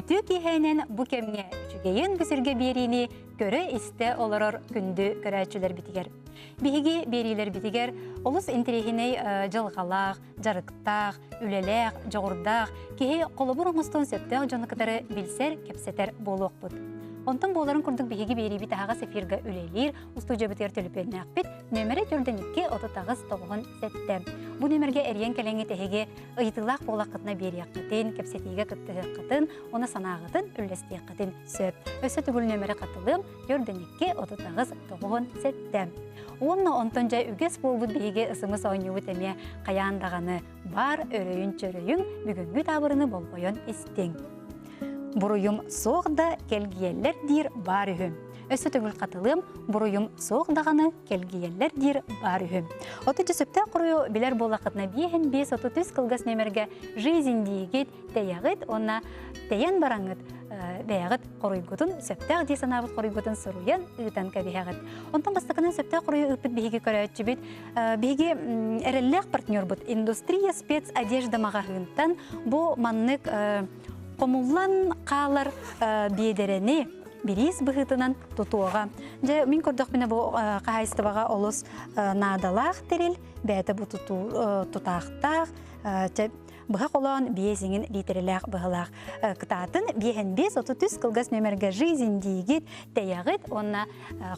Үтүө киэһээнэн бу кэмҥэ үчүгэйин бу сиргэ биэриини көрө-истэ олорор күндү көрөөччүлэрбитигэр. Биһиги биэриилэрбитигэр олус интэриэһинэй дьылҕалаах, дьарыктаах, үлэлээх, дьоҕурдаах, киһи холобур оҥостуон сөптөөх дьону кытары билсэр, кэпсэтэр буолуохпут. Онтон буоларын курдук биһиги биэриибит аһаҕас эфирга үлэлиир устуудьуйабытыгар төлөпүөннээхпит нөмэрэ 42 38 97. Бу нөмергэ эрийэн кэлэҥҥит эһиги ыйытыылаах буолаххытына биэриэххитин, кэпсэтиигэ кыттыһыаххытын, уонна санааҕытын үллэстиэххитин сөп. Өссө төгүл нөмэрэ хатылыам 42 38 97. Уонна онтон дьэ үгэс буолбут биһиги ысымыс оонньуубут эмиэ хайаан даҕаны бар өрөйүн-чөрөйүн бүгүҥҥү таабырыны болҕойон истиҥ. Буруйум суох да кэлгийэллэр диир баар үһү. Өссө төгүл хатылыам, буруйум суох даҕаны кэлгийэллэр диир баар үһү. Отучча сөптөөх хоруйу билэр буоллаххытына биэһин биэс отут үс кылгас нүөмэргэ «Жизнь» диигит, тэйэҕит уонна тэйэн бараҥҥыт бэйэҕит хоруйгутун сөптөөх дии санаабыт хоруйгутун суруйан ыытан кэбиһэҕит. Онтон бастакынан сөптөөх хоруйу ыыппыт биһиги көрөөччүбүт биһиги эрэллээх партнербут Индустрия спецодежда маҕаһыынтан бу маннык хомуллан хаалар биэдэрэни бириис быһыытынан тутуоҕа. Дьэ, мин көрдөхпүнэ бу хаһаайыстыбаҕа олус наадалаах тэрил, бэйэтэ бу тутаахтаах, быһа холоон биэс иҥин лиитэрэлээх быһалаах кытаатын биэһэн биэс отут үс кылгас нүөмэргэ жизнь диигит, тэйэҕит уонна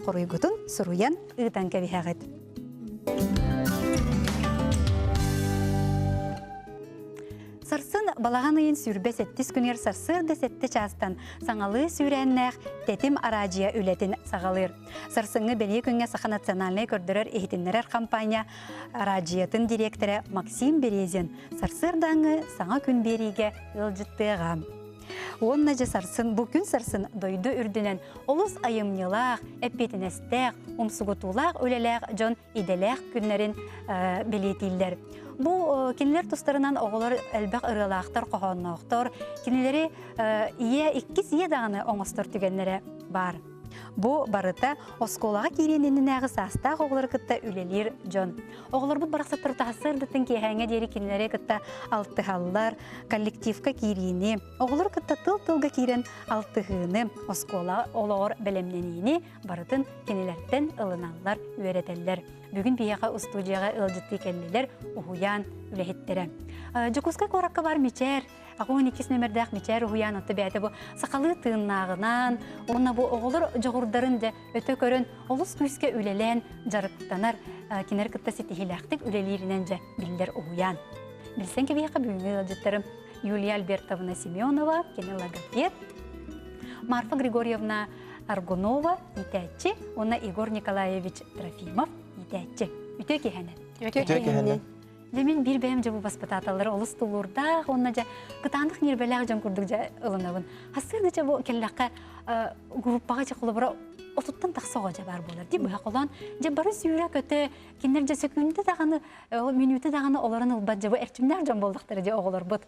хоруйгутун суруйан ыытан кэбиһэҕит. Сарсын балаҕан ыйын сүүрбэ сэттис күнүгэр сарсыарда сэттэ чаастан саҥалыы сүүрээннээх Тэтим араадьыйа үлэтин саҕалыыр. Сарсыҥҥы бэлиэ күҥҥэ Саха национальнай көрдөрөр-иһитиннэрэр хампаанньа араадьыйатын дириэктэрэ Максим Березин сарсыардааҥҥы саҥа күн биэриигэ ыалдьыттыаҕа. Уонна дьэ сарсын бу күн сарсын дойду үрдүнэн олус айымньылаах, эппиэтинэстээх, умсугутуулаах үлэлээх дьон идэлээх күннэрин бэлиэтииллэр. Бу кинилэр тустарынан оҕолор элбэх ырыалаахтар, хоһоонноохтор, кинилэри ийэ, иккис ийэ даҕаны оҥостор түгэннэрэ баар. Бу барыта оскуолаҕа киириэн иннинээҕи саастаах оҕолору кытта үлэлиир дьон. Оҕолорбут барахсаттар таһассыардатын киэһээҥҥэ диэри кинилэри кытта алтыһаллар, коллективка киириини, оҕолору кытта тыл-тылга киирэн алтыһыыны, оскуола олоҕор бэлэмнэниини барытын кинилэртэн ылыналлар, үөрэтэллэр. Бүгүн биһиэхэ устуудьуйаҕа ыалдьыттыы кэллилэр уһуйаан үлэһиттэрэ. Дьокуускай куоракка бар Мичээр, аҕыс иккис нөмэрдээх Мичээр уһуйаан отто бэйэтэ бу сахалыы тыыннааҕынан уонна бу оҕолор дьоҕурдарын дьэ өтө көрөн олус күүскэ үлэлээн дьарыктанар, кинилэр кытта ситиһиилээхтик үлэлииринэн дьэ биллэр уһуйаан. Билсэн кэбиһиэхэ бүгүҥҥү ыалдьыттарым Юлия Альбертовна Семенова, кини логопед, Марфа Григорьевна Аргунова иитээччи уонна Егор Николаевич Трофимов иитээччи. Үтүө киһэнэн. Үтүө киһэнэн. Дьэ мин биир бэйэм дьэ бу баспытааталлары олус тулуурдаах уонна дьэ кытаанах ньиэрбэлээх дьон курдук дьэ ылынабын. Хасыырда дьэ бу кэллэххэ группаҕа дьэ холобура отуттан тахса оҕо дьэ баар буолар. Ди быһа холоон дьэ бары сүүрэ-көтө кинилэр дьэ сөкүүндэ даҕаны мүнүүтэ даҕаны олорон ылбат дьэ бу эрчимнээх дьон буоллахтара дьэ оҕолорбут.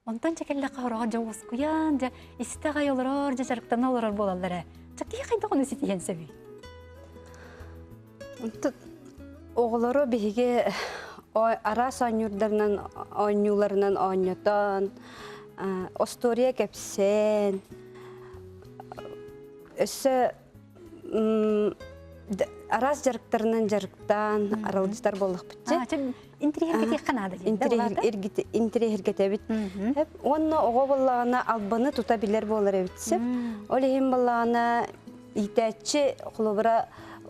Онтон дьэ кэллэххэ хороҕор дьэ уоскуйан, дьэ истэ аҕай олорор, дьэ дьарыктана олорор буолаллар ээ. Чэ киһи хайдах ону ситиһиэн сөбүй? Оҕолору биһиги араас оонньуурдарынан оонньууларынан оонньотон, остуоруйа кэпсээн, өссө араас дьарыктарынан дьарыктаан аралдьытар буоллахпытчы. Интириэһиргэтиэххэ наада Интириэһиргэтэбит. Уонна оҕо буоллаҕына албаны тута билэр буолар эбит сөп. Ол иһин буоллаҕына иитээччи холобура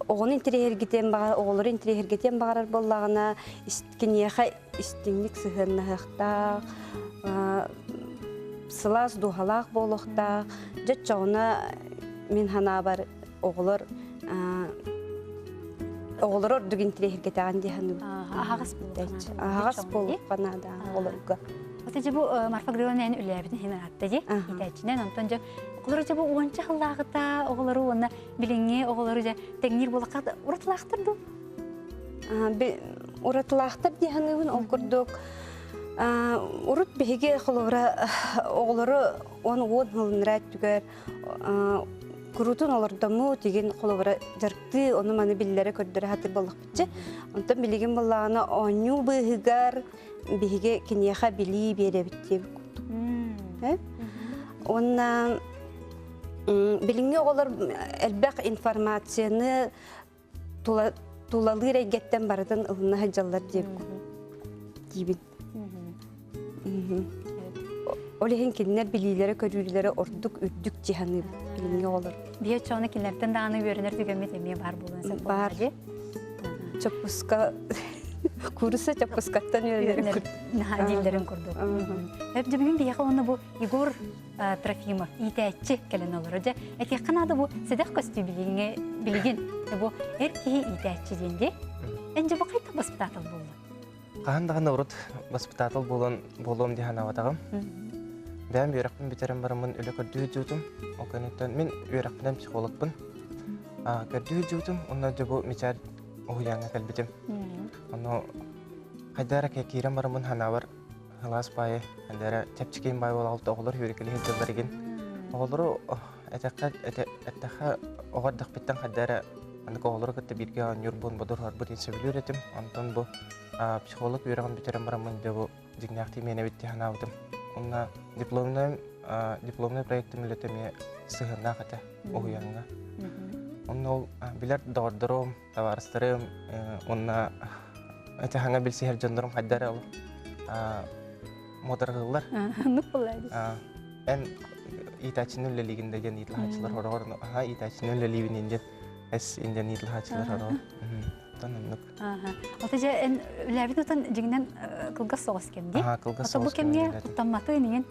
оҕону интириэһиргитиэн баҕар оҕолору интириэһиргитиэн баҕарар буоллаҕына киниэхэ истиҥник сыһыаннаһыахтаах, сылаас дууһалаах буолуохтаах. Дьэ оччоҕуна мин санаабар оҕолор оҕолору ордук интириэһиргэтэҕин дии саныыбын. Аһаҕас буолуохха Аһаҕас буолуохха наада оҕолорго. Ата дьэ бу Марфа Григорьевна эн үлээбитин иһин аратта дии. Иитээччинэн онтон дьэ оҕолору дьэ бу уонча сыллааҕыта оҕолору уонна билиҥҥи оҕолору дьэ тэҥниир буоллахха уратылаахтар дуу? Уратылаахтар дии саныыбын. Ол курдук урут биһиги холобура оҕолору он уон сылыннара өттүгэр куруутун олордоммут тигин холобура дьарыктыы ону-маны биллэрэ көрдөрө сатыыр буоллахпытчы. Онтон билигин буоллаҕына оонньуу быыһыгар биһиги киниэхэ билии биэрэбит диэбит курдук. Уонна билиҥҥи оҕолор элбэх информацияны тулалыыр эйгэттэн барытын ылына сылдьаллар диибин. Ол иһин кинилэр билиилэрэ көрүүлэрэ ордук үрдүк дьиһаныыбыт билиҥҥи оҕолор. Биир чону кинилэртэн даҕаны үөрэнэр түгэммит эмиэ баар буолуон сөп. Баар. Чоппуска куурусса чоппускаттан үөрэнэрин курдук. Наһаа дииллэрин курдук. Эп бүгүн биһиэхэ уонна бу Егор Трофимов иитээччи кэлэн олорор. Дьэ, этиэххэ наада бу сэдэх көстүү билиҥҥэ билигин бу эр киһи иитээччи диэн дии. Эн дьэ бу хайдах баспытаатал буолла? Хаһан даҕаны урут баспытаатал буолан буолуом дии санаабатаҕым. Бэйэм үөрэхпин бүтэрэн бараммын үлэ көрдүү сылдьыбытым. Ол кэнниттэн мин үөрэхпинэн психологпын. Көрдүү сылдьыбытым уонна дьэ бу Мичээр уһуйааҥҥа кэлбитим. Ону хайдах эрэ киирэн бараммын санаабар Ылаас баайы, эллэрэ чэпчэкиин баай буолаҕалта оҕолор үөрекэлии сылдьаллар игин. Оҕолору этэххэ эттэххэ оҕо эрдэхпиттэн хайда эрэ анык оҕолору кытта бииргэ оонньуурбун, бодоруһарбын иһин сөбүлүүр этим. Онтон бу психолог үөрэҕин бүтэрэн бараммын дьэ бу дьиҥнээхтии миэнэбит дии санаабытым. Уонна дипломнай дипломнай проектым үлэтэ эмиэ сыһыаннаах этэ уһуйааҥҥа. Онно ол билэр доҕордорум, табаарыстарым уонна ити хаҥа билсиһэр дьоннорум хайда эрэ ол муодарҕыыллар. Оннук буолла дии. Эн иитээччини үлэлиигин да диэн иитилаһааччылар хороҕор аха иитээччини үлэлиибин индиэн эс индиэн иитилаһааччылар хороҕор. Тон оннук. Ото дьэ эн үлээбит отон дьиҥинэн кылгас соҕус кэм дии. Аха кылгас Ото бу соҕус кэмҥэ кэмҥэ куттамматы инигин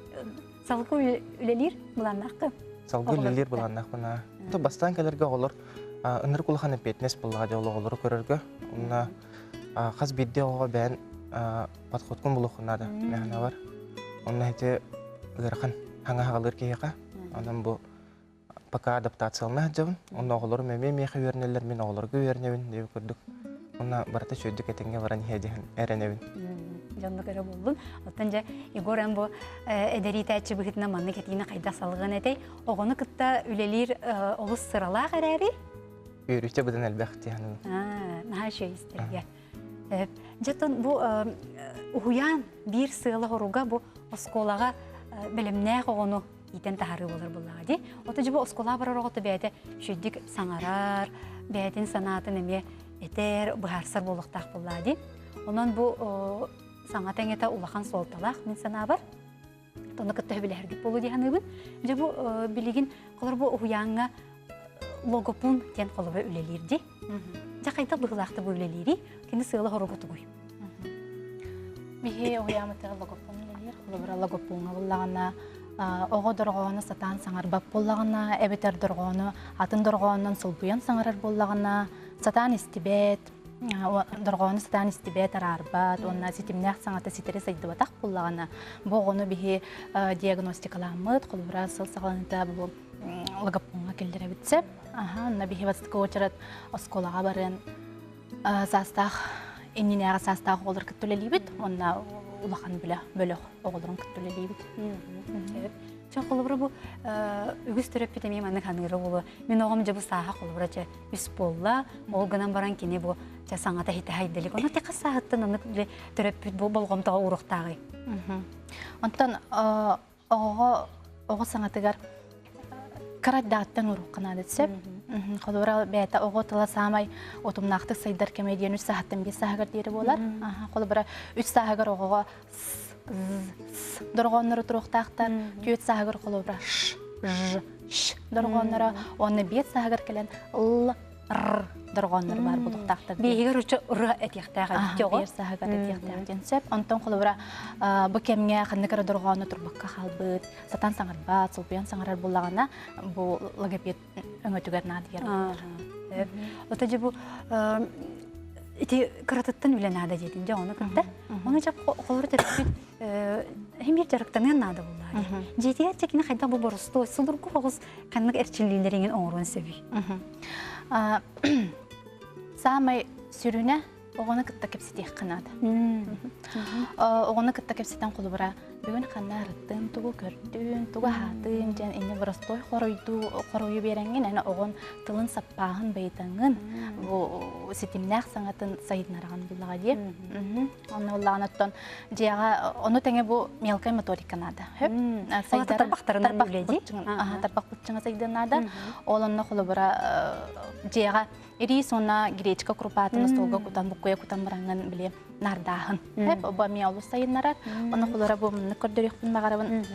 салгыы үлэлиир былааннааххын. Салгыы үлэлиир былааннаахпын. То бастаан кэлэргэ оҕолор ынырык улахан эппиэтинэс буоллаҕа дьэ оҕолору көрөргө. Онно хас биирдии оҕоҕо бэйэн подходкун булуоххун наада мэхэнэ бар. Онно ити ыарахан хаҥа хаҕалыыр киһиэхэ. Онон бу пока адаптациялана сылдьабын. Онно оҕолорум эмиэ миэхэ үөрэнэллэр, мин оҕолорго үөрэнэбин диэбит курдук. Онно барыта үчүгэйдик этэҥҥэ баран иһэ диэн эрэнэбин. Дьонно көрө буоллун. Оттон дьэ Егор эн бу эдэр иитээччи быһыытынан маннык этиини хайдах салҕыан этэй? Оҕону кытта үлэлиир олус сыралаах эрээри Үөрүүтэ быдан элбэх диэн. Наһаа үчүгэй истэргэ. Дьэ оттон бу уһуйаан биир сыала-соруга бу оскуолаҕа бэлэмнээх оҕону иитэн таһаарыы буолар буоллаҕа дии. Ото дьэ бу оскуолаҕа барар оҕото бэйэтэ үчүгэйдик саҥарар, бэйэтин санаатын эмиэ этэр, быһаарсар буолуохтаах буоллаҕа дии. Онон бу саҥа тэҥэтэ улахан суолталаах мин санаабар. Ону кытта сөбүлэһэргит буолуо дии саныыбын. Дьэ бу билигин холор бу уһуйааҥҥа логопун диэн холобура үлэлиир дии. Дьэ хайдах быһыылаахтык бу үлэлиирий? Кини сыала хоруга тугуй? Биһи уһуйаамытыгар логопун үлэлиир. Холобура логопуҥҥа буллаҕына оҕо дорҕоону сатаан саҥарбат буоллаҕына, эбэтэр дорҕоону атын дорҕоонунан солбуйан саҥарар буоллаҕына, сатаан истибэт, дорҕоону сатаан истибэт, араарбат уонна ситимнээх саҥата ситэри сайдыбатах буоллаҕына, бу оҕону биһи диагностикаламмыт, холобура сыл саҕаланыыта бу логопуҥҥа киллэрэбит сөп. Аха, онно биһи бастакы уочарат оскуолаҕа барыан саастаах иннинээҕи саастаах оҕолор кытта үлэлиибит уонна улахан бөлөх бөлөх оҕолорун кытта үлэлиибит. Чэ, холобура бу үгүс төрөппүт эмиэ маннык ханыыра буолуо. Мин оҕом дьэ бу сааһа холобура чэ үс буолла. Ол гынан баран кини бу чэ саҥата иһитэ хайдалик. Ону те хас сааһыттан оннук төрөппүт бу болҕомтоҕо ууруохтааҕый? Онтон оҕоҕо оҕо саҥатыгар кыра эрдэҕиттэн уруохха наада сөп. Холобура бэйэтэ оҕо тыла саамай утумнаахтык сайдар кэмэ диэн үс сааһыттан биэс сааһыгар диэри буолар. Холобура үс сааһыгар оҕоҕо с, з, с дорҕооннору туруохтаахтар. Түөрт сааһыгар холобура ш, ж, ш дорҕоонноро уонна биэс сааһыгар кэлэн л, р дорҕооннор баар буолуохтаахтар. Биэһигэр уча р этиэхтээх эбит оҕо. Биир сааһыгар этиэхтээх диэн сөп. Онтон холобура бу кэмҥэ ханнык эрэ дорҕоону турбакка хаалбыт, сатаан саҥарбат, солбуйан саҥарар буоллаҕына, бу логопед өҥөтүгэр наадыйар буолар. Ото дьэ бу ити кыратыттан үлэ наада диэтин дьэ ону кытта. Ону дьэ холобура төрөппүт химир дьарыктаныан наада буоллаҕа. Дьиэтигэр дьэ кини хайдах бу боростуой судургу оҕус ханнык эрчиллиилэрин оҥоруон сөбүй? Саамай сүрүнэ оҕону кытта кэпсэтиэххэ наада. Оҕону кытта кэпсэтэн холобура Бүгүн ханна арыттын, тугу көрдүн, тугу аһаатын диэн инне боростой хоруйду хоруйу биэрэҥҥин аны оҕон тылын саппааһын байытаҥҥын бу ситимнээх саҥатын сайыннараҕын буллаҕа дии. Онно буллаҕын оттон дьиэҕэ ону тэҥэ бу мелкая моторика наада. Хөп. Сайдар тарбахтарынан үлэди. Тарбах быччыҥа сайдыан наада. Ол онно холобура дьиэҕэ Ириис уонна гречка крупатын остуолга кутан буккуйа кутан бараҥҥын били нардааһын. Бу эмиэ олус сайыннарар. Ону холура бу муннук көрдөрүөхпүн баҕарабын.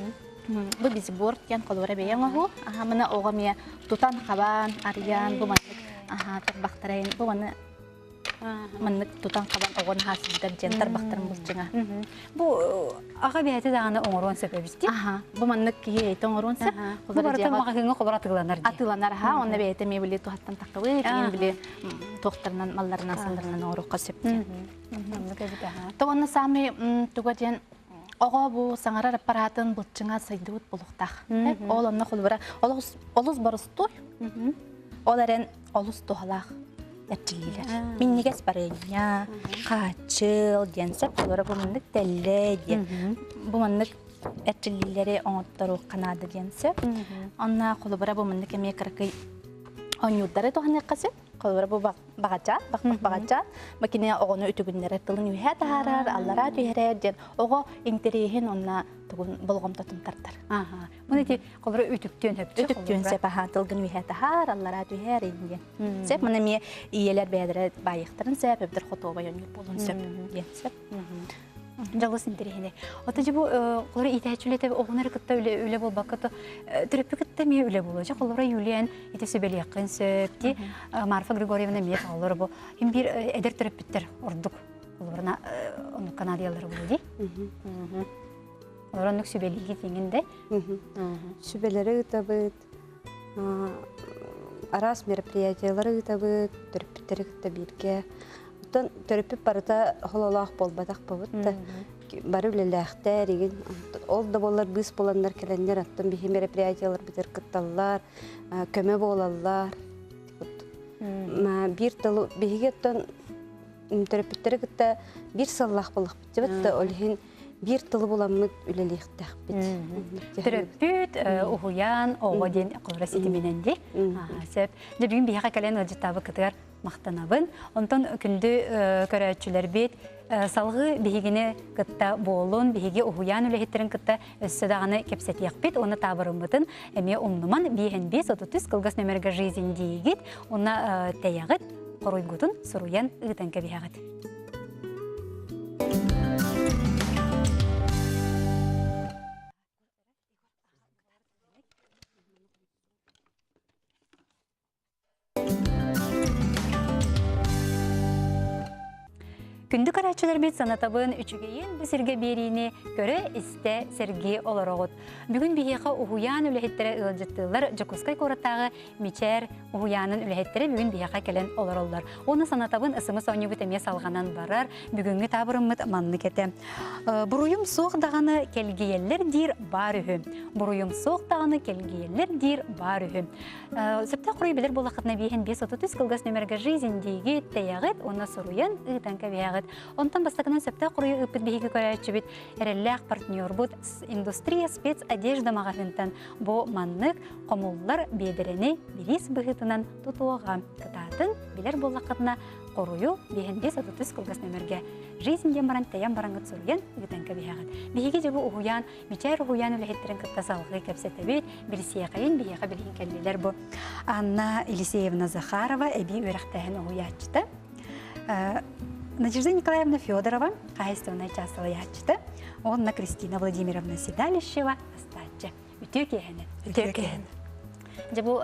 Бу бизиборд диэн холура бэйэҥ оһуу. Аха мына оҕо эмиэ тутан хабан, арыйан бу маннык аха тарбахтарайын бу маны маннык тутан хабан оҕо наһаа сылдьар диэн тарбахтарын былчыҥа. Бу аҕа бэйэтэ даҕаны оҥоруон сөп эбит дии. Аха, бу маннык киһи бэйэтэ оҥоруон сөп. Бу барыта маҕаһыыҥҥа холор атыыланар дии. Атыыланар аха, онно бэйэтэ эмиэ били туһаттан таххабыт, иин били туохтарынан, малларынан, салларынан оҥоруохха сөп диэн. Маннык эбит аха. То онно саамай туга диэн оҕо бу саҥарар аппаратын былчыҥа сайдыбыт булуохтаах. Ол онно холобура олус олус боростуой. Ол эрэн олус туһалаах эрчиллиилэр. Минньигэс барыанньа, хааччыл диэн сөп. Олоро бу маннык тэллэй диэн. Бу маннык эрчиллиилэри оҥотторуохха наада диэн сөп. Онно холобура бу маннык эмиэ кыракый оонньуурдары туһаныахха сөп. Холобура бу баҕачаат, бах-бах баҕачаат. Бакине оҕону үтүгүннэрэр тылын үөһээ таһаарар, аллараа түһэрэр диэн оҕо интэриэһин уонна тугун болҕомтотун тардар. Аха. Мун ити холобура үтүктүөн сөп. Үтүктүөн сөп аха тылгын үөһээ таһаар, аллараа түһэр диэн. Сөп маны эмиэ ийэлэр бэйэлэрэ баайыахтарын сөп, эбэтэр хотуобай оонньуур буолуон сөп диэн сөп. Дьолус интэриэһинэй. Ото дьэ бу холобура иитээччи үлэтэ оҕону эрэ кытта үлэ үлэ буолбакка то төрөппүт кытта эмиэ үлэ буолуо. Дьэ холобура Юлиан ити сүбэлиэххин сөп ди Марфа Григорьевна эмиэ холобура бу им биир эдэр төрөппүттэр ордук холобурна оннукка наадыйаллара буолуо дии. Олор оннук сүбэлиигит иҥин да? Сүбэлэри ыытабыт, араас мероприятиялары ыытабыт, төрөппүттэри кытта бииргэ. Оттон төрөппүт барыта хололоох буолбатах буолбут да бары үлэлээхтэр игин ол да буоллар быыс буланнар кэлэннэр оттон биһи мероприятияларбытыгар кытталлар, көмө буолаллар. Биир тылы биһиги оттон төрөппүттэри кытта биир сыллаах буоллахпыт да ол иһин биир тылы буламмыт үлэлиэхтээхпит. Төрөппүт, уһуйаан, оҕо диэн холоро ситиминэн дии. Сөп. Дьэ бүгүн биһиэхэ кэлэн ыалдьыттаабыккытыгар махтанабын. Онтон күндү көрөөччүлэрбит салгыы биһигини кытта буолун, биһиги уһуйаан үлэһиттэрин кытта өссө даҕаны кэпсэтиэхпит уонна таабырыммытын эмиэ умнуман биэһэн биэс отут үс кылгас нөмергэ жизнь диигит уонна тэйэҕит хоруйгутун суруйан ыытан кэбиһэҕит. Күндү көрөөччүлэрбит санатабын үчүгэйин бу сиргэ биэриини көрө-истэ сэргии олороҕут. Бүгүн биһиэхэ уһуйаан үлэһиттэрэ ыалдьыттыыллар Дьокуускай куораттааҕы Мичээр уһуйаанын үлэһиттэрэ бүгүн биһиэхэ кэлэн олороллор. Уонна санатабын ысымыс оонньуубут эмиэ салҕанан барар. Бүгүҥҥү таабырыммыт маннык этэ. Буруйум суох даҕаны кэлгийэллэр диир баар үһү. Буруйум суох даҕаны кэлгийэллэр диир баар үһү. Сөптөөх хоруй билэр буоллаххытына биэһин 533 кылгас нөмергэ жизнь диигит, тэйэҕит уонна суруйан ыытан кэбиһэҕит. Онтон бастакынан сөптөөх хоруйу ыыппыт биһиги көрөөччүбүт эрэллээх партнербут Индустрия спецодежда маҕаһыынтан бу маннык хомуллар биэдэрэни бириис быһыытынан тутуоҕа. Кытаатын билэр буоллаххытына хоруйу биэһин 533 кылгас нөмергэ «Жизнь» диэн баран тэйэн бараҥҥыт суруйан ыытан кэбиһэҕит. Биһиги дьэ бу уһуйаан Мичээр уһуйаан үлэһиттэрин кытта салҕыы кэпсэтэбит, билсиэхэйин биһиэхэ билигин кэллилэр бу Анна Елисеевна Захарова эбии үөрэхтээһин уһуйааччыта, Надежда Николаевна Федорова хаһайыстыбаннай чаас салайааччыта уонна Кристина Владимировна Седалищева астааччы. Үтүө киэһэни. Үтүө киэһэни. Дьэ бу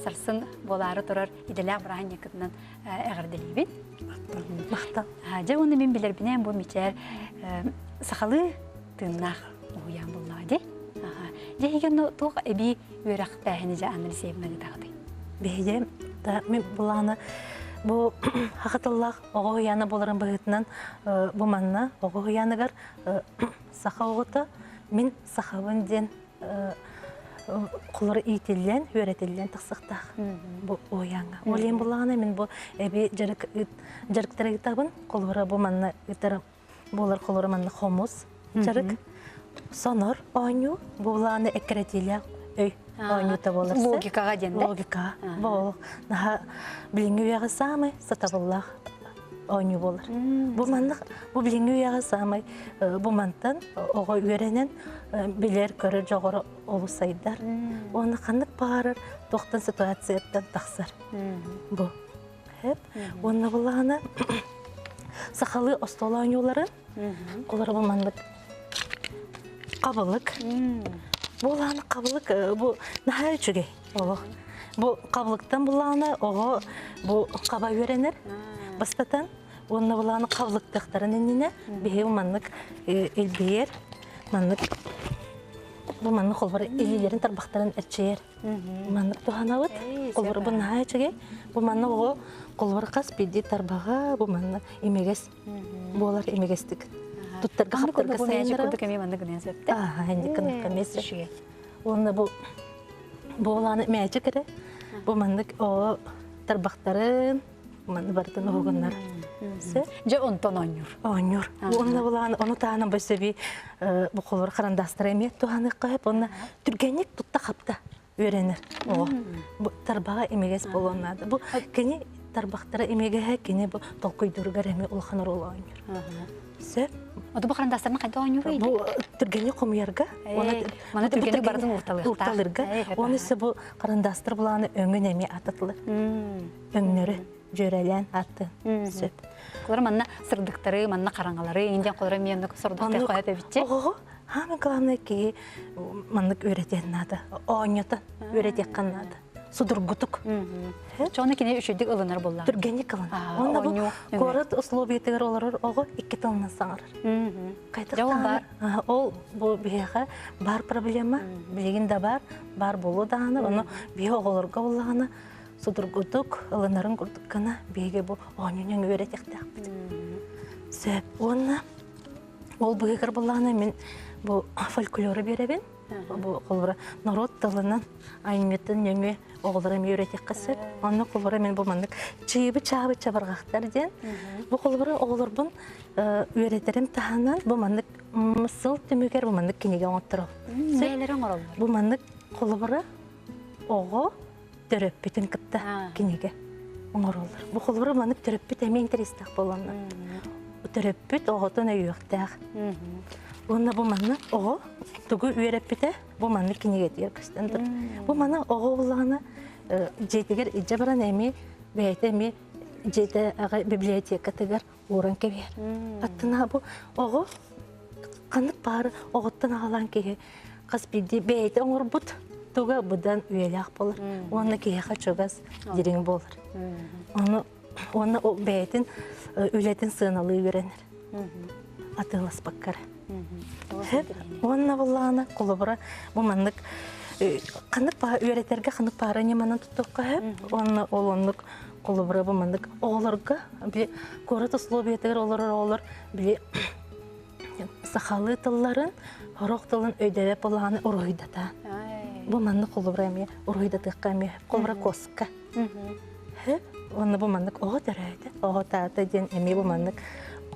сарсын буолаары турар идэлээх бырааһынньыккытынан эҕэрдэлиибин. Махтал. Дьэ уонна мин билэрбинэн бу Мичээр сахалыы тыыннаах уһуйаан буоллаҕа дии. Дьэ эһиги онно туох эбии үөрэхтээһини дьэ Анна Алексеевна ыытаҕытый? Биһиги да мин былаана бу саха тыллаах оҕо уһуйаана буоларын быһыытынан бу манна оҕо уһуйааныгар саха оҕото мин сахабын диэн холор иитиллэн, үөрэтиллэн тахсыахтаах бу уһуйааҥҥа. Ол иһин буллаҕына мин бу эби дьарык дьарыктары ыытабын. Холобура бу манна ыытар буолар холобура манна хомус дьарык. Сонор оонньуу бу былааны эккирэтиилээх өй оонньуута буолар. Логикаҕа диэн да? Логика. Бу наһаа билиҥҥи үйэҕэ саамай сатабыллаах оонньуу буолар. Бу маннык бу билиҥҥи үйэҕэ саамай бу мантан оҕо үөрэнэн билэр, көрөр дьоҕура олус сайдар. Уонна ханнык баҕарар туохтан ситуацияттан тахсар. Бу. Хэп. Уонна буллаҕына сахалыы остуол оонньууларын олор бу маннык хабылык. Бу улаана хабылык бу наһаа үчүгэй олох. Бу хабылыктан буллаҕына оҕо бу хаба үөрэнэр бастатан уонна булааны хабылыктыахтарын иннинэ биһиги маннык илбийэр маннык бу маннык холбор илиилэрин тарбахтарын эрчийэр Маннык туһанабыт. Холобур, бу наһаа үчүгэй. Бу манна оҕо холобур хас биирдии тарбаҕа бу манна имигэс буолар имигэстик. Туттарга хаптарга сайыннарар. Курдук эмиэ маннык гынан сөптө. Ааха, инник гынан эмиэ сөп. Уонна бу бу улааны мээчик эрэ. Бу маннык оҕо тарбахтарын Манны барытын уһугуннар. Дьэ онтон оонньуур. Оонньуур. Уонна булаан ону таһынан бу сөби бу холор харандастара эмиэ туһаныахха сөп. Уонна түргэнник тутта хапта үөрэнэр. Оҕо. Бу тарбаҕа имигэс буолуон наада. Бу кини тарбахтара имигэһэ кини бу толкуйдууругар эмиэ улахан оруолу оонньуур. Сөп. Ото бу харандастарын хайда оонньууруй? Бу түргэнник хомуйарга. Маны түргэнник барытын уурталыахтаах. Уурталырга. Уонна өссө бу харандастар булааны өҥүн эмиэ ататылар. Өҥнөрү дьүөрэлээн ааттыан сөп. Холор манна сырдыктары, манна хараҥалары, индиан холоро эмиэ оннук сордохтой хоһо эбитчи. Оҕоҕо хаамай главное киһи маннык үөрэтиэн наада. Оонньото үөрэтиэххэ наада. Судургутук. Чону кини үчүгдүк ылынар буолла. Түргэнник ылынар. Онно бу куорат условиятыгар олорор оҕо икки тылынан саҥарар. Хайдах Ол бу биһиэхэ бар проблема, билигин да бар, бар буолуо даҕаны, ону биһи оҕолорго буоллаҕына судургутук ылынарын курдук гына биһиги бу оонньуунан үөрэтиэхтээхпит. Сөп. Уонна ол быһыгар буоллаҕына мин бу фольклору биэрэбин. Бу холобура норуот тылынан айымньытын нөҥүө оҕолору эмиэ үөрэтиэххэ сөп. Онно холобура мин бу маннык чыыбы-чаабы чабырҕахтар диэн. Бу холобура оҕолорбун үөрэтэрим таһынан бу маннык сыл түмүгэр бу маннык кинигэ оҥотторобун. Бэйэлэрэ оҥороллор. Бу маннык холобура оҕо төрөппүтүн кытта кинигэ оҥороллор. Бу холобура маннык төрөппүт эмиэ интэриэстээх буоланна. Төрөппүт оҕотун өйүөхтээх. Уонна бу манна оҕо тугу үөрэппитэ бу маннык кинигэтигэр көстөн турар. Бу манна оҕо буллаҕына дьиэтигэр илдьэ баран эмиэ бэйэтэ эмиэ дьиэтэ библиотекатыгар ууран кэбиһэр. Аттына бу оҕо ханнык баары оҕоттон аҕалаан киһи хас биирдии бэйэтэ оҥорбут туга быдан үйэлээх буолар уонна киһиэхэ чугас дириҥ буолар. Ону уонна ол бэйэтин үлэтин сыаналыы үөрэнэр. Атыыласпакка эрэ. Уонна буллаҕына холобура бу маннык ханнык үөрэтэргэ ханнык паара ньыманан туттуохха сөп. Уонна ол оннук холобура бу маннык оҕолорго били куорат условиятыгар олорор оҕолор били сахалыы тылларын сорох тылын өйдөбөт буоллаҕына уруһуйдата. Бу маннык холобура эмиэ уруһуйдатыахха эмиэ холобура куоска. Уонна бу маннык оҕо төрөөтө, оҕо таата диэн эмиэ бу маннык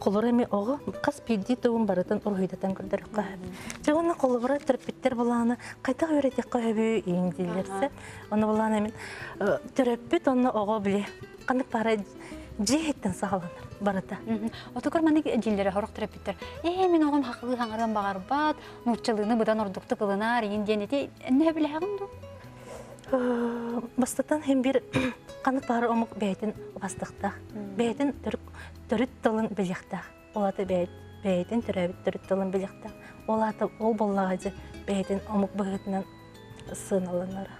холобура эмиэ оҕо хас биирдии тылын барытын уруһуйдатан көрдөрүөххэ сөп. Дьэ уонна холобура төрөппүттэр былаана хайдах үөрэтиэххэ сөбүй иин дииллэрсэ. Онно былаана мин төрөппүт онно оҕо били ханнык баара дьиэ иһиттэн саҕаланар барыта. Отукар маннык дьиэллэрэ сорох төрөппүттэр ээ мин оҕом хахылыы хаҥарыан баҕарбат, нууччалыыны быдан ордуктук ылынаар иин диэн ити эннэ билэҕин дуу? Бастатан һин бир ханнык баҕарар омук бэйэтин убастыктаах, бэйэтин төрүт тылын билиэхтээх. Ол аата бэйэтин төрөөбүт төрүт тылын билиэхтээх. Ол аата ол буоллаҕа дьэ бэйэтин омук быһыытынан сыаналанара.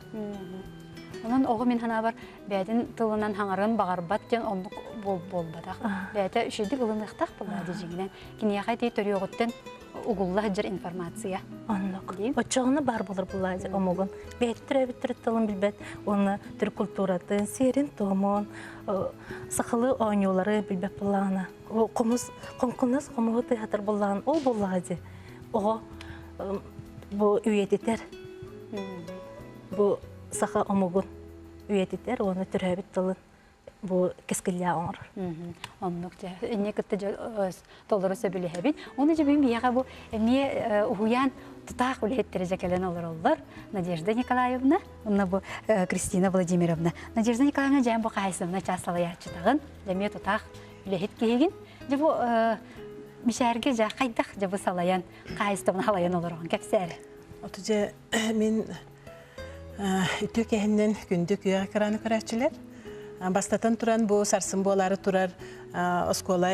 Онон оҕо мин санаабар бэйэтин тылынан хаҥарыан баҕарбат диэн оннук буолбатах. Бэйэтэ үчүгэйдик ылыныахтаах буоллаҕа дьиҥинэн. Киниэхэ ити төрүөҕүттэн угулла сылдьар информация. Оннук. Оччоҕуна баар буолар буллаадьы омугун. Бэйэтэ төрөөбүт төрүт тылын билбэт уонна төрүт культуратын, сиэрин-туомун, сахалыы оонньуулары билбэт буоллаҕына, хомус, хоҥкунас хомуһу тыаһатар буоллаҕына, ол буоллаҕа дии. Оҕо бу үйэтитэр, бу саха омугун үйэтитэр уонна төрөөбүт тылын. бу кэскиллээх оҥорор. Оннук дьэ инньэ кытта толору сөбүлэһэбин. Оны дьэ бүгүн биһиэхэ бу эмиэ уһуйаан тутаах үлэһиттэрэ дьэ кэлэн олороллор. Надежда Николаевна, уонна бу Кристина Владимировна. Надежда Николаевна дьээн бу хаһайсымна чаас салайааччытаҕын, дьэ эмиэ тутаах үлэһит киһигин. Дьэ бу мишээргэ дьэ хайдах дьэ бу салайан, хаһайыстыбаны халайан олороҕун кэпсээрэ. Оту дьэ мин Үтүө кэһиннэн күндү күөх экраны көрөөччүлэр. Бастатан туран бу сарсын буолаары турар оскуола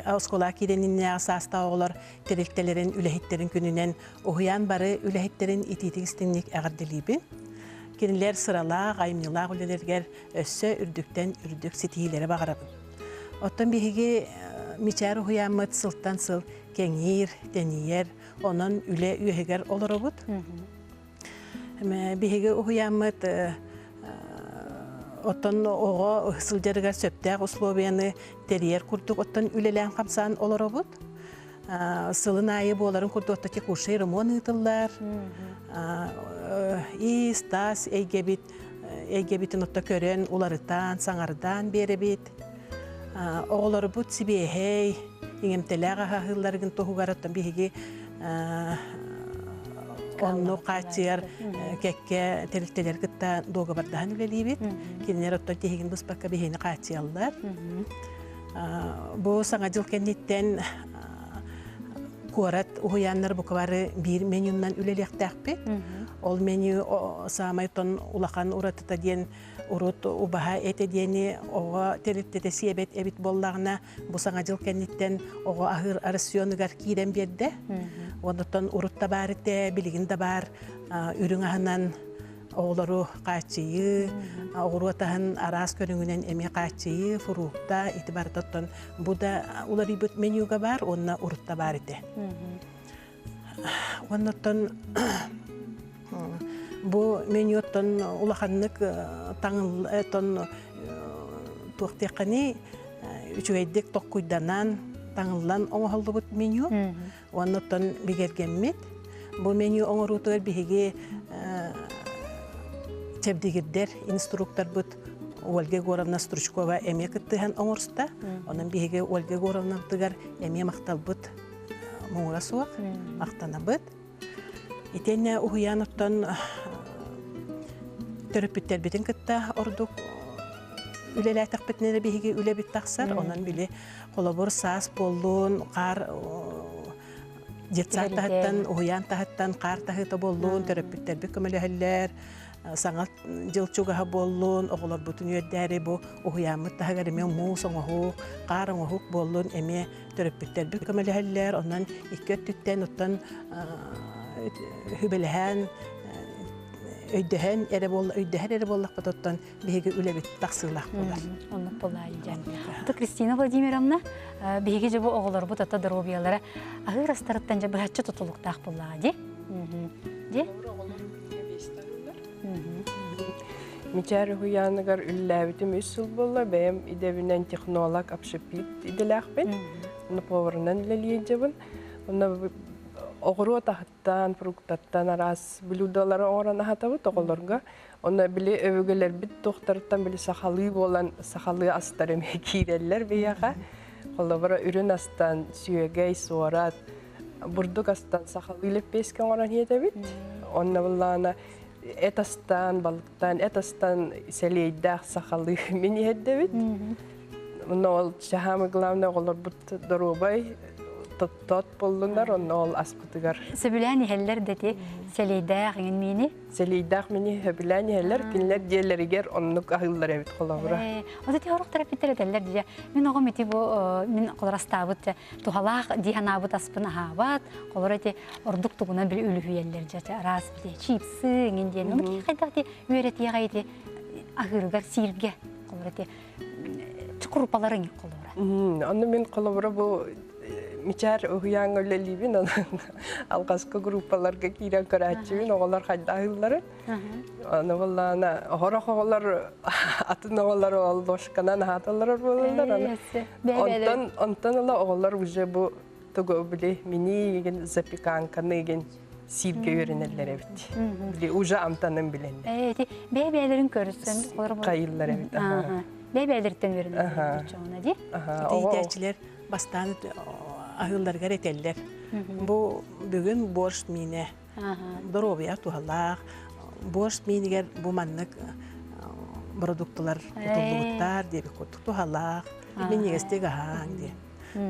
оскуола киирэниннээҕи саастаах оҕолор тэрилтэлэрин үлэһиттэрин күнүнэн уһуйаан бары үлэһиттэрин итиитик истиҥник эҕэрдэлиибин. Кинилэр сыралаах, айымньылаах үлэлэригэр өссө үрдүктэн үрдүк ситиһиилэри баҕарабын. Оттон биһиги Мичээр уһуйааммыт сылтан сыл кэҥиир, тэнийэр, онон үлэ үөһүгэр олоробут. Биһиги уһуйааммыт оттон оҕо сылдьарыгар сөптөөх условияны тэрийэр курдук оттон үлэлээн хамсаан олоробут. Сылын аайы буоларын курдук отто текущий ремонт ыытыллар. Ис, тас эйгэбит эйгэбитин отто көрөн, уларытан, саҥардаан биэрэбит. Оҕолорбут сибиэһэй, иҥэмтэлээх аһаһыылларыгын туһугар оттон биһиги онну хааччыйар кэккэ тэрилтэлэр кытта дуогабардаһан үлэлиибит. Кинилэр оттон тиһигин быспакка биһини хааччыйаллар. Бу Саҥа дьыл кэнниттэн куорат уһуйааннар бука бары биир менюнан үлэлиэхтээхпит. Ол меню саамай тон улахан уратыта диэн урут убаһа этэ диэни оҕо тэрилтэтэ сиэбэт эбит буоллаҕына, бу Саҥа дьыл кэнниттэн оҕо аһыыр рационыгар киирэн биэрдэ. Онтон урут да баар этэ, билигин да баар үрүҥ аһынан оҕолору хааччыйыы, оҕуруот аһын араас көрүҥүнэн эмиэ хааччыйыы, фрукта ити барыта оттон бу да уларыйбыт менюга баар уонна урут да баар этэ. Уонна оттон бу менюттан улаханнык таҥыл туох диэххиний үчүгэйдик токкуйданан таҥыллан оҥоһуллубут меню уонна оттон бигэргэммит. Бу меню оҥоруутугар биһиги чэбдигирдэр инструкторбыт Ольга Егоровна Стручкова эмиэ кыттыһан оҥорста. Онон биһиги Ольга Егоровнабытыгар эмиэ махталбыт муҥура суох, махтанабыт. Итиэннэ уһуйаан оттон төрөппүттэрбитин кытта ордук үлэлээтэхпитинэ эрэ биһиги үлэбит тахсар. Онон били холобур саас буоллун, хаар детсад таһыттан, уһуйаан таһыттан хаар таһыыта буоллун, төрөппүттэрбит көмөлөһөллөр, саҥа дьыл чугаһа буоллун, оҕолорбутун үөрдээри бу уһуйааммыт таһыгар эмиэ муус оҥоһук, хаар оҥоһук буоллун эмиэ төрөппүттэрбит көмөлөһөллөр, онон икки өттүттэн оттон сүбэлэһэн өйдөһөн эрэ буолла өйдөһөр эрэ буоллахпыт оттон биһиги үлэбит тахсыылаах буолар. Оннук буолаайы дьэ. Ото Кристина Владимировна биһиги дьэ бу оҕолорбут ата доруобуйалара аһыыр астарыттан дьэ быһаччы тутулуктаах буоллаҕа дии. Дии? Мичээр уһуйааныгар үлэлээбитим үс сыл буолла. Бэйэм идэбинэн технолог, общепит идэлээхпин. Онно поварынан үлэлии сылдьабын. Онно оҕуруот аһыттан, фруктаттан араас блюдолары оҥорон аһатабыт оҕолорго. Онно били өбүгэлэрбит туохтарыттан били сахалыы буолан сахалыы астар эмиэ киирэллэр биһиэхэ. Холобура үрүн астан сүөгэй, суорат, бурдук астан сахалыы лэппиэскэ оҥорон иэтэбит. Онно былаана эт астаан, балыктаан, эт астан сэлиэйдээх сахалыы мин иһэрдэбит. Онно ол самое главное оҕолорбут доруобай, тоттоот буоллунар, онно ол аспытыгар. Сөбүлээн иһэллэр дэти сэлиэйдээх иҥин миини? Сэлиэйдээх мини сөбүлээн иһэллэр, кинилэр дьиэлэригэр оннук аһыыллар эбит холобура. Ол ити орох терапевттэр этэллэр дьэ, мин оҕом ити бу мин холорастаабыт туһалаах дии санаабыт аспын аһаабат, холор ити ордук тугунан били үлүһүйэллэр дьэ араас били чипсы иҥин диэн. Ону киһи хайдах ити үөрэтиэҕэ ити аһыырыгар сииргэ холор ити курупаларын холобура. Онно мин холобура бу Мичээр уһуйааҥҥа үлэлиибин, онон алҕаска группаларга киирэн көрөөччүбүн, оҕолор хайда аһыылларын. Аны буоллаҕына, оһорох оҕолор атын оҕолор ол ложканан аһааталлар буолаллар. Онтон онтон ыла оҕолор уже бу тугу били мини запеканканы игин сииргэ үөрэнэллэр эбит. Били уже амтанын билэннэр. Эти бэйэ-бэйэлэрин көрсөн хайыллар эбит. Бэйбээлэриттэн үөрэнэллэр чоҕуна дии. Иитээччилэр бастаан аһыылларыгар этэллэр. Бу бүгүн борщ миинэ доруобуйа туһалаах. Борщ миинигэр бу маннык продуктылар кутуллубуттар диэбит курдук туһалаах. Минньигэстик аһааҥ диэн.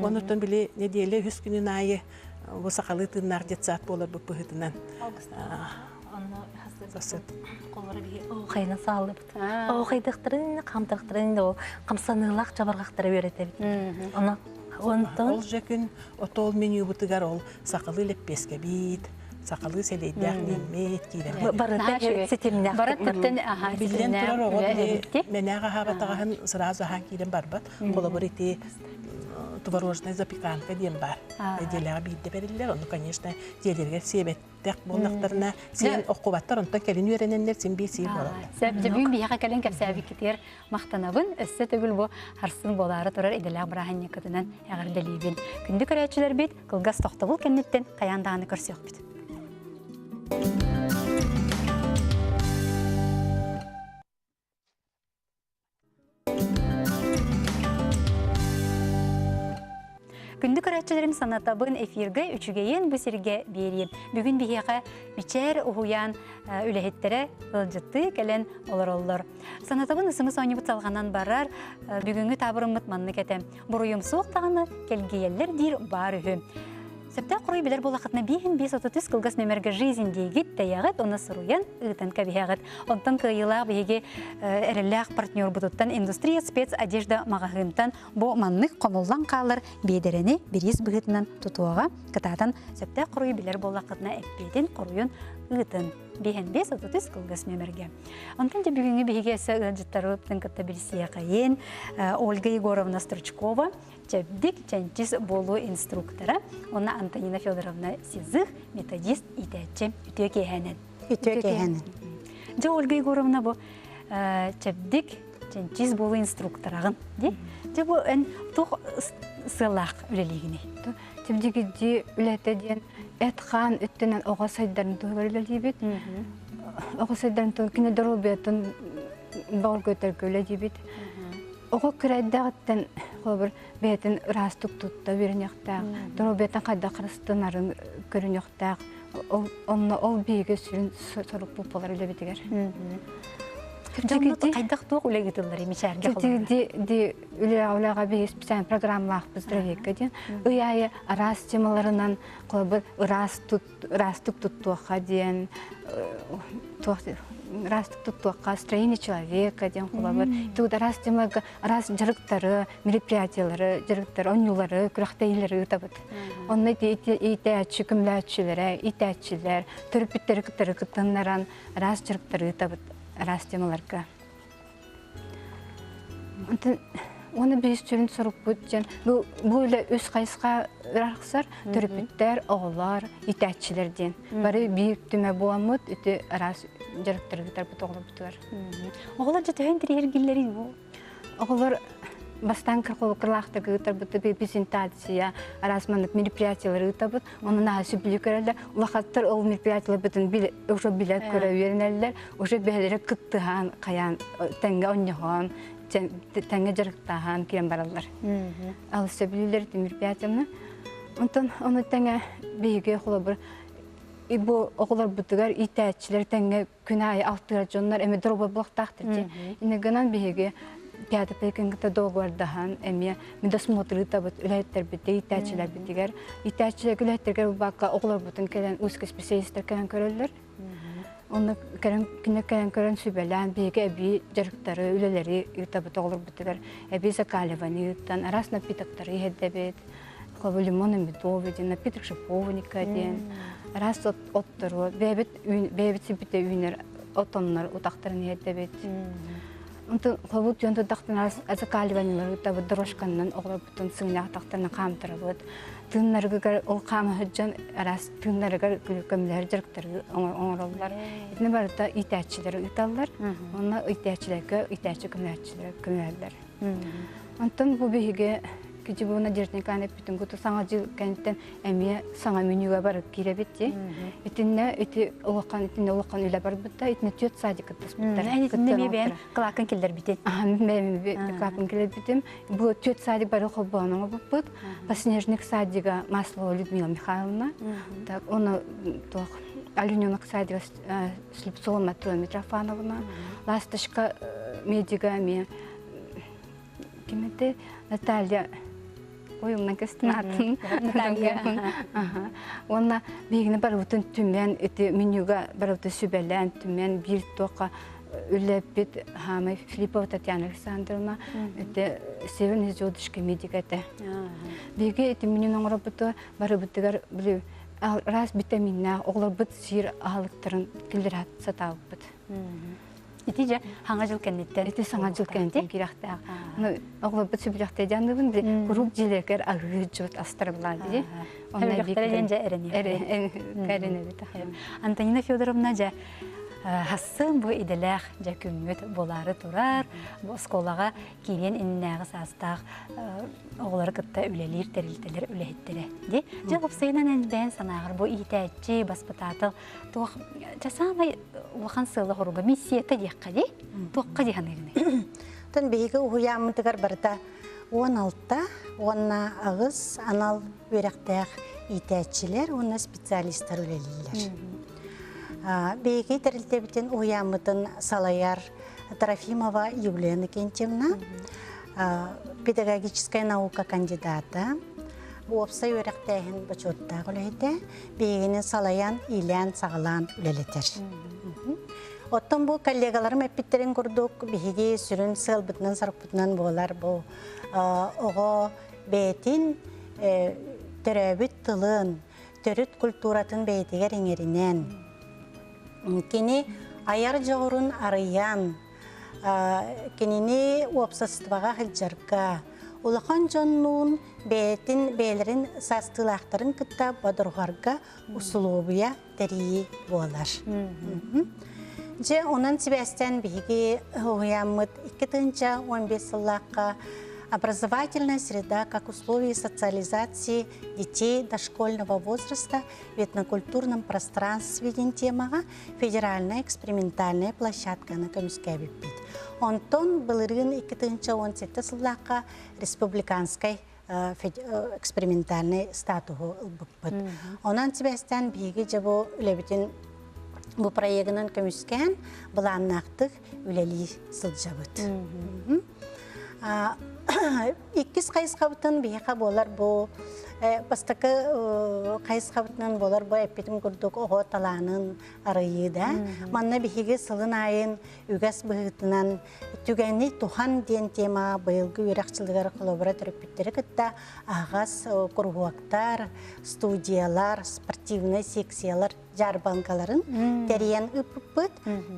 Онуттан били нэдиэлэ үһүс күнүн аайы бу сахалыы тыыннаах детсад буоларбыт быһыытынан Оохайна сааллыбыт. Оохайдахтарын, хамтахтарын ол хамсаныылаах чабырҕахтары үөрэтэбит. Ону онтон Ол же күн отол менюбутугар ол сахалыы лэппиэскэбит, сахалыы сэлэйдээх мииммит киирэн барыта ситимнээх. Барыттан аха Биллэн турар оҕо били мэнээх аһаабатаҕаһын сразу аһаан киирэн барбат. Холобур ити творожная запеканка диэн баар. Нэдиэлэҕэ биирдэ бэриллэр. Ону, конечно, дьиэлэригэр сиэбэттэх буоллахтарына, сиэн оххубаттар, онтон кэлин үөрэнэннэр син биир сиир буолаллар. Сөп, дьэ бүгүн биһиэхэ кэлэн кэпсээбиккитигэр махтанабын. Өссө төгүл бу харсын буолаары турар идэлээх бырааһынньыккытынан эҕэрдэлиибин. Күндү көрөөччүлэрбит, кылгас тохтобул кэнниттэн хайаан даҕаны көрсүөхпүт. Күндү көрөөччүлэрим санатабын эфиргэ үчүгэйин бу сиргэ биэриим. Бүгүн биһиэхэ Мичээр уһуйаан үлэһиттэрэ ыалдьыттыы кэлэн олороллор. Санатабын ысымыс оонньуубут салҕанан барар. Бүгүҥҥү таабырыммыт маннык этэ. Буруйум суох даҕаны кэлгийэллэр диир баар үһү. Сөптөөх хоруй билэр буоллаххытына бииһин 533 кылгас нүмергэ «Жизнь» диигит, тэйэҕит, уонна суруйан, ыытан кэбиһэҕит. Онтон кыайыылаах биһиги эрэллээх партнербутуттан «Индустрия спецодежда» маҕаһыынтан бу маннык хомуллан хаалар биэдэрэни бириис быһыытынан тутуоҕа. Кытаатан сөптөөх хоруйу билэр буоллаххытына эппиэтин хоруйун ыытын. Биһэн 533 кылгас нүмергэ. Онтон дьэ бүгүҥҥү биһиги өссө ыалдьыттарыбытын кытта билсиэхэйин. Ольга Егоровна Стручкова чэбдик чэнчис буолуу инструктора уонна Антонина Федоровна Сизых методист иитээччи үтүө киэһэнэн. Үтүө киэһэнэн. Дьэ Ольга Егоровна бу чэбдик чэнчис буолуу инструктораҕын дии. Дьэ бу эн туох сыаллаах үлэлиигиний? Чэбдигирдии үлэтэ диэн эт-хаан өттүнэн оҕо сайдарын туһугар үлэлиибит. Оҕо сайдарын туһугар кини доруобуйатын бөҕөргөтөргө үлэлиибит. Оҕо кыра эрдэҕиттэн холобур бэйэтин ыраастык тутта үөрэниэхтээх, доруобуйатын хайдах харыстанарын көрүнүөхтээх. Онно ол биһиги сүрүн сорукпут буолар үлэбитигэр. Дьонно хайдах туох үлэ ыытыллар мичээргэ Ди ди үлэҕэ үлэҕэ биһиги специальный программалаахпыт здоровейка диэн. Ый аайы араас темаларынан холобур ыраас тут ыраастык туттуохха диэн туох ыраастык туттуохха строение человека диэн холобур тугу араас темага араас дьарыктары мероприятиялары дьарыктары оонньуулары күрэхтэһиилэри ыытабыт онно иитээччи көмөлөөччүлэрэ иитээччилэр төрөппүттэри кытары кыттыннаран араас дьарыктары ыытабыт араас темаларга Онтон уонна биһис сүрүн сорукпут диэн бу бу үлэ үс хайысха арахсар төрөппүттэр, оҕолор, иитээччилэр диэн. Бары биир түмэ буоламмыт ити араас дьарыктарбытыгар оҕолорбутугар. Оҕолор дьэ төһөн тириэргиллэрий бу? Оҕолор бастаан кыркылаахтык ыытарбыт презентация, араас маннык мероприятиялары ыытабыт. Онон наһаа сөбүлүү көрөллөр. Улахаттар ол мероприятияларбытын уже билэ көрө үөрэнэллэр. Уже бэйэлэрэ кыттыһан, хайаан тэҥҥэ онньоһон, тэҥҥэ дьарыктааһан киирэн бараллар. Ал сөбүлүүлэр ити мероприятияны. Онтон ону тэҥэ биһиги холобур бу оҕолорбутугар иитээччилэр тэҥҥэ күн аайы алтыһар дьоннор эмиэ доруобай буолуохтаахтар дии. Инньэ гынан биһиги пятый кытта договордаһан эмиэ медосмотр ыытабыт үлэһиттэрбитигэр, иитээччилэрбитигэр. Иитээччилэр үлэһиттэргэр буолбакка оҕолорбутун кэлэн узкий специалистар кэлэн көрөллөр. Онно кэлэн кинилэр кэлэн көрөн сүбэлээн биһиги эбии дьарыктары, үлэлэри ыытабыт оҕолорбутугар. Эбии закаливание ыытан, араас напитоктары иһэрдэбит. Холобур, лимон медовый диэн, напиток шиповника диэн, араас оттору, бэйэбит бэйэбит сирбитэ үүнэр отоннор утахтарын иһэрдэбит. Онтон холобур түөн турдахтан закаливаниелары ыытабыт, дорожканнан оҕолорбутун сыҥнаахтахтарына хаамтарабыт. Тыыннарыгар ол хаама сылдьан араас тыыннарыгар көмөлөһөр дьарыктары оҥороллор. Итини барыта иитээччилэр ыыталлар. Онно иитээччилэргэ иитээччи көмөлөөччүлэр көмөлөһөллөр. Онтон бу биһиги Кичи бу Надежда Николаевна эппитин куту саҥа дьыл кэнниттэн эмиэ саҥа менюга барып киирэбит дии. Итиннэ ити улахан итиннэ улахан үлэ барбыта, итиннэ түөрт садик кыттыспыттар. Итиннэ эмиэ бэйэн кылааккын киллэрбитин. Бэйэм кылааккын киллэрбитим. Бу түөрт садик бары холбоон оҥорбуппут. Подснежник садига Маслова Людмила Михайловна. Так, оны туох Олененок садига Слепцова Матрена Митрофановна. Ласточка медига эмиэ ким этэй Наталья ой умнан кэстим аатын Наталья уонна биһигини барыбытын түмэн ити менюга барыбытын сүбэлээн түмэн биир туохха үлэппит хаамай Филиппова Татьяна Александровна ити Северный звездочка медик этэ биһиги ити менюну оҥоробуту барыбытыгар били араас витаминнаах оҕолорбут сиир аһылыктарын киллэрэ сатаабыппыт Ити дьэ саҥа дьыл кэнниттэн. Ити саҥа дьыл кэнниттэн кирэхтээх. Оҕолорбут сүбүлэхтэй дьааныбын били куруук дьиэлэргэр аһыы дьыбыт астара булаа дии. Онно дьэ эрэнэбит. Антонина Федоровна дьэ хассыын бу идэлээх дьэ күммүт буолаары турар. Бу оскуолаҕа киириэн иннинээҕи саастаах оҕолору кытта үлэлиир тэрилтэлэр үлэһиттэрэ. Ди дьэ уопсайынан эн бэйэн санааҕар бу иитээччи, баспытаатал туох дьэ саамай улахан сыала-соруга миссията диэххэ дии туохха дии саныыгыный Тон биһиги уһуйааммытыгар барыта 16 уонна аҕыс анал үөрэхтээх иитээччилэр уонна специалистар үлэлииллэр. Биһиги тэрилтэбитин уһуйааммытын салайар Трофимова Юлия Иннокентьевна, педагогическая наука кандидата, уопсай үөрэхтээһин бочуоттаах үлэһитэ, биһигини салайан, иилээн-саҕалаан үлэлэтэр. Оттон бу коллегаларым эппиттэрин курдук, биһиги сүрүн сыалбытынан-сорукпутунан буолар бу оҕо бэйэтин төрөөбүт тылын, төрүт культуратын бэйэтигэр иҥэринэн, кини айар дьоҕурун арыйан, кинини уопсастыбаҕа сылдьарга, улахан дьоннуун бэйэтин бэйэлэрин саастыылаахтарын кытта бодоруһарга усулуобуйа тэрийии буолар. Дьэ, онон сибээстээн биһиги уһуйааммыт 2015 сыллаахха образовательная среда как условие социализации детей дошкольного возраста в этнокультурном пространстве диэн темаҕа федеральная экспериментальная площадканы көмүскээбиппит. Онтон былырыын 2017 сыллаахха республиканскай экспериментальный статуһу ылбыппыт. Онон сибээстээн биһиги дьэ бу үлэбитин бу проегынан көмүскээн былааннаахтык үлэлии сылдьабыт. Иккис хайысхабытын биһиэхэ буолар бу бастакы хайысхабытынан буолар бу эппитим курдук оҕо талаанын арыйыы да. Манна биһиги сылын айын үгэс быһыытынан түгэни туһан диэн тема быйылгы үөрэх дьылыгар холобура төрөппүттэри кытта аһаҕас куруһуоктар, студиялар, спортивнай секциялар дьаарбаҥкаларын тэрийэн ыыппыппыт.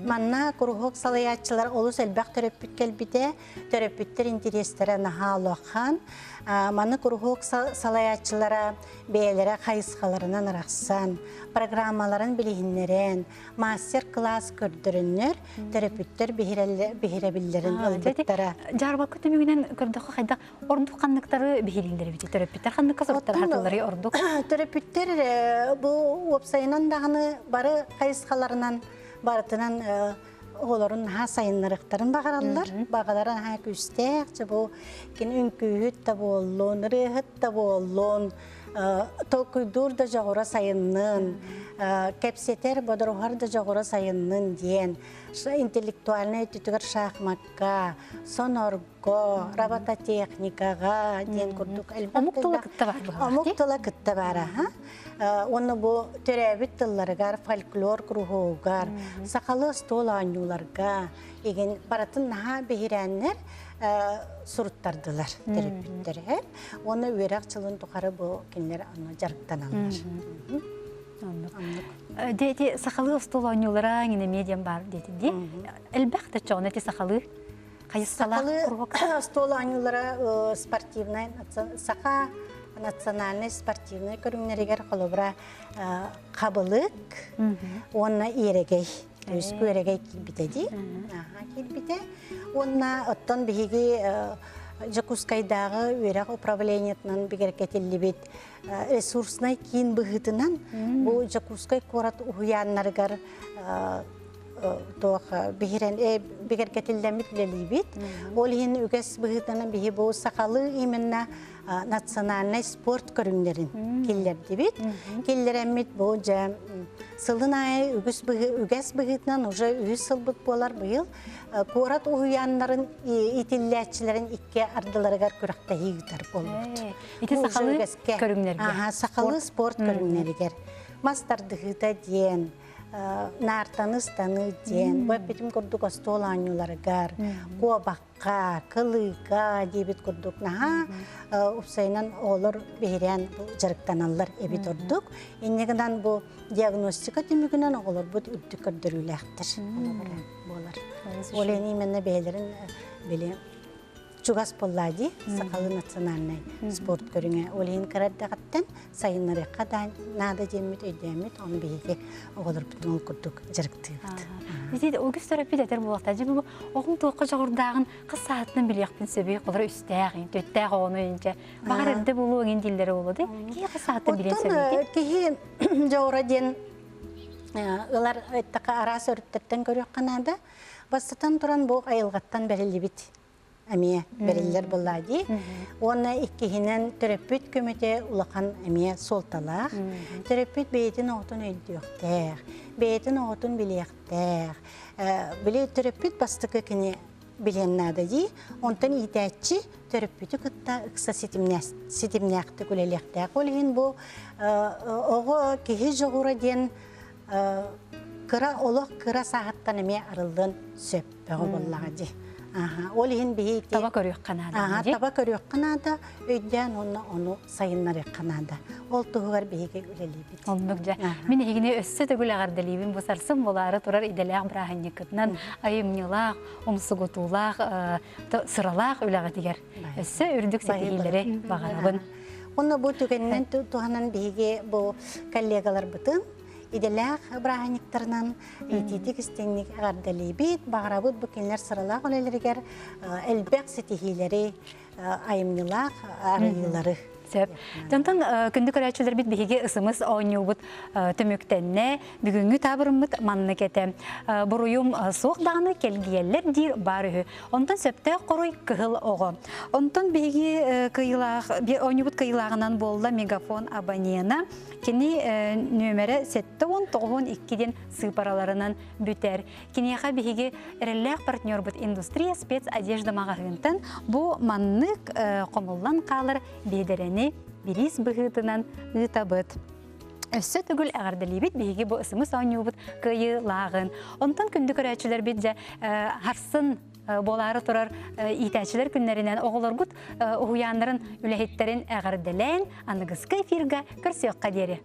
Манна куруһуок салайааччылар олус элбэх төрөппүт кэлбитэ, төрөппүттэр интэриэстэрэ наһаа улахан. Маны куруһуок салайааччылара бэйэлэрэ хайысхаларынан арахсан, программаларын билиһиннэрэн, мастер-класс көрдөрөннөр, төрөппүттэр биһирэбиллэрин ылбыттара. Дьаарбаҥка түмүгүнэн көрдөххө хайдах ордук ханныктары биһирииллэр эбит төрөппүттэр ханныкка соруктар хатыллары ордук Төрөппүттэр бу уопсайынан даҕаны бары хайысхаларынан барытынан оҕолорун наһаа сайыннарыахтарын баҕараллар. Баҕалара наһаа күүстээх. Чэ бу кини үҥкүүһүт да буоллун, ырыаһыт да буоллун, толкуйдуур да дьоҕура сайыннын, кэпсэтэр, бодоруһар да дьоҕура сайыннын диэн интеллектуальнай өттүтүгэр шахмакка, сонорго, робототехникаҕа диэн курдук элбэх Омук тыла кытта бар Омук тыла кытта бар аха. Уонна бу төрөөбүт тылларыгар, фольклор кругугар, сахалыы остуол оонньууларга игин барытын наһаа биһирээннэр суруттардылар төрөппүттэр. Уонна үөрэх дьылын тухары бу кинилэр аны дьарыктаналлар. Дьэ ити сахалыы остуол оонньуулара иҥин эмиэ диэн баар диэтин дии. Элбэх да чоҕун ити сахалыы хайысхалаах Сахалыы остуол оонньуулара спортивнай саха национальнай спортивнай көрүҥнэригэр холобура хабылык уонна иэрэгэй үскүү эрэгэй киирбитэ дии. Аха киирбитэ. Уонна оттон биһиги Дьокуускайдааҕы үөрэх управлениетынан бигэргэтиллибит ресурснай киин быһыытынан бу Дьокуускай куорат уһуйааннарыгар туох биһирэн бигэргэтиллэммит үлэлиибит. Ол иһин үгэс быһыытынан биһи бу сахалыы именно национальнай спорт көрүҥнэрин киллэрдибит. Киллэрэммит бу дьэ сылын аайы үгүс үгэс быһыытынан уже үһүс сылбыт буолар быйыл куорат уһуйааннарын итиллээччилэрин икки ардыларыгар күрэхтэһии ыытар буоллубут. Ити сахалыы көрүҥнэргэ. Сахалыы спорт көрүҥнэригэр мас тардыһыыта диэн, наартаны ыстаныы диэн, бу эппитим курдук остуол оонньууларыгар, куобахха, кылыыга диэбит курдук наһаа упсайынан оҕолор биһирээн дьарыктаналлар эбит ордук. Инньэ гынан бу диагностика түмүгүнэн оҕолорбут үрдүк көрдөрүүлээхтэр буолар. Ол именно бэйэлэрин били чугас буоллаа дии сахалыы национальнай спорт көрүҥэ. Ол иһин кыра эрдэҕиттэн сайыннарыахха да наада диэммит өйдөөммүт, ону биһиги оҕолорбутун ол курдук дьарыктыыбыт. Ити үгүс төрөппүт этэр буолуохтаах. Дьэ бу оҕом туохха дьоҕурдааҕын хас саатынан билиэхпин сөбүй, холоро үстээх, төрттээх оҕону инчэ баҕар эрдэ булуо иҥин дииллэрэ буолуо дии. Киһи хас сааттан билиэн сөбүй? Киһи дьоҕура диэн ылар эттэххэ араас өрүттэртэн көрүөххэ наада. Бастатан туран бу айылҕаттан бэриллибит эмиэ бэриллэр буоллаа дии. Уонна иккиһинэн төрөппүт көмөтө улахан эмиэ суолталаах. Төрөппүт бэйэтин оҕотун өйдүөхтээх, бэйэтин оҕотун билиэхтээх. Били төрөппүт бастакы кини билиэн наада дии. Онтон иитээччи төрөппүтү кытта ыкса ситимнээхтик үлэлиэхтээх. Ол иһин бу оҕо киһи дьоҕура диэн кыра олох кыра сааһыттан эмиэ арыллыан сөп бөҕө буоллаҕа дии. Ол иһин биһи таба көрүөххэ наада. Таба көрүөххэ наада, өйдөөн уонна ону сайыннарыахха наада. Ол туһугар биһиги үлэлиибит. Оннук дьэ. Мин эһигини өссө төгүл эҕэрдэлиибин бу сарсын буолаары турар идэлээх бырааһынньыккытынан айымньылаах, умсугутуулаах, сыралаах үлэҕитигэр өссө үрдүк ситиһиилэри баҕарабын. Онно бу түгэнинэн туһанан биһиги бу коллегаларбытын идэлээх бырааһынньыктарынан итиитик истиҥник эҕэрдэлиибит. Баҕарабыт бу кинилэр сыралаах үлэлэригэр элбэх ситиһиилэри, айымньылаах арыйыылары. Сөп. Дьонтон күндү көрөөччүлэрбит биһиги ысымыс оонньуубут түмүктэннэ. Бүгүҥҥү таабырыммыт маннык этэ. Буруйум суох даҕаны кэлгийэллэр диир баар үһү. Онтон сөптөөх хоруй кыһыл оҕо. Онтон биһиги кыйылаах оонньуубут кыйылааҕынан буолла мегафон абонена. Кини нүөмэрэ 79 диэн сыыпараларынан бүтэр. Киниэхэ биһиги эрэллээх партнербут индустрия спецодежда маҕаһыынтан бу маннык хомуллан хаалар биэдэрэни бириис быһыытынан ыытабыт. Өссө төгүл эҕэрдэлиибит биһиги бу ысымыс оонньуубут кыайыылааҕын. Онтон күндү көрөөччүлэрбит дьэ харсын буолаары турар иитээччилэр күннэринэн оҕолоргут уһуйааннарын үлэһиттэрин эҕэрдэлээн аныгыскы эфирга көрсүөххэ диэри.